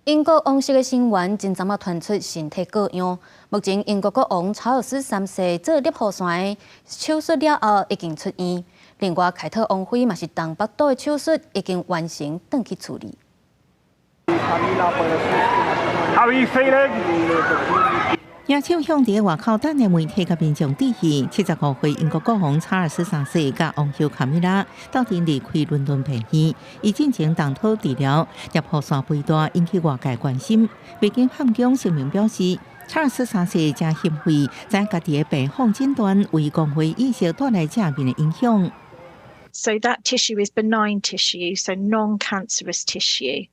英國王室的成員真陣仔傳出身體各樣。目前英國國王查爾斯三世做攝護腺的手術了後已經出院，另外凱特王妃嘛是動腹肚的手術已經完成，轉去厝裡。 How are you feeling? 野手向佇外口等的媒體佮民眾致意。75歲英國國王查爾斯三世佮王后卡米拉鬥陣離開倫敦病院，伊進前動肚治療，攝護腺肥大引起外界關心。白金漢宮聲明表示，查爾斯三世誠欣慰，知影家己的病況診斷為公會意識帶來正面的影響。 So that tissue is benign tissue, so non-cancerous tissue,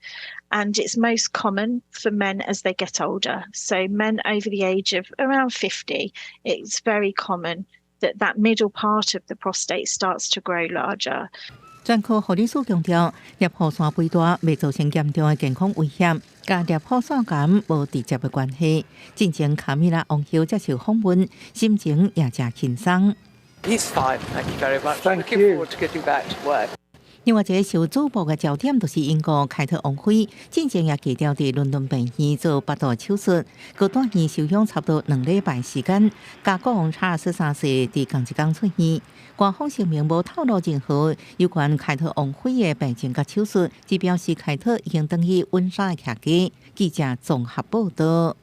and it's most common for men as they get older. So men over the age of around 50, it's very common that that middle part of the prostate starts to grow larger. 專科護理師強調，攝護腺肥大袂造成嚴重的健康危險，佮攝護腺癌無直接的關係。進前卡米拉王后接受訪問，心情也誠輕鬆。 He's fine, thank you very much. Thank Looking you. forward to getting back to work. 另外一個受矚目的焦點就是英國凱特王妃，進前也低調佇倫敦病院做腹肚手術，閣蹛院休養差不多2禮拜時間，佮國王查爾斯三世佇仝一工出院。官方聲明無透露任何有關凱特王妃的病情佮手術，只表示凱特已經轉去溫莎的徛家。記者綜合報道。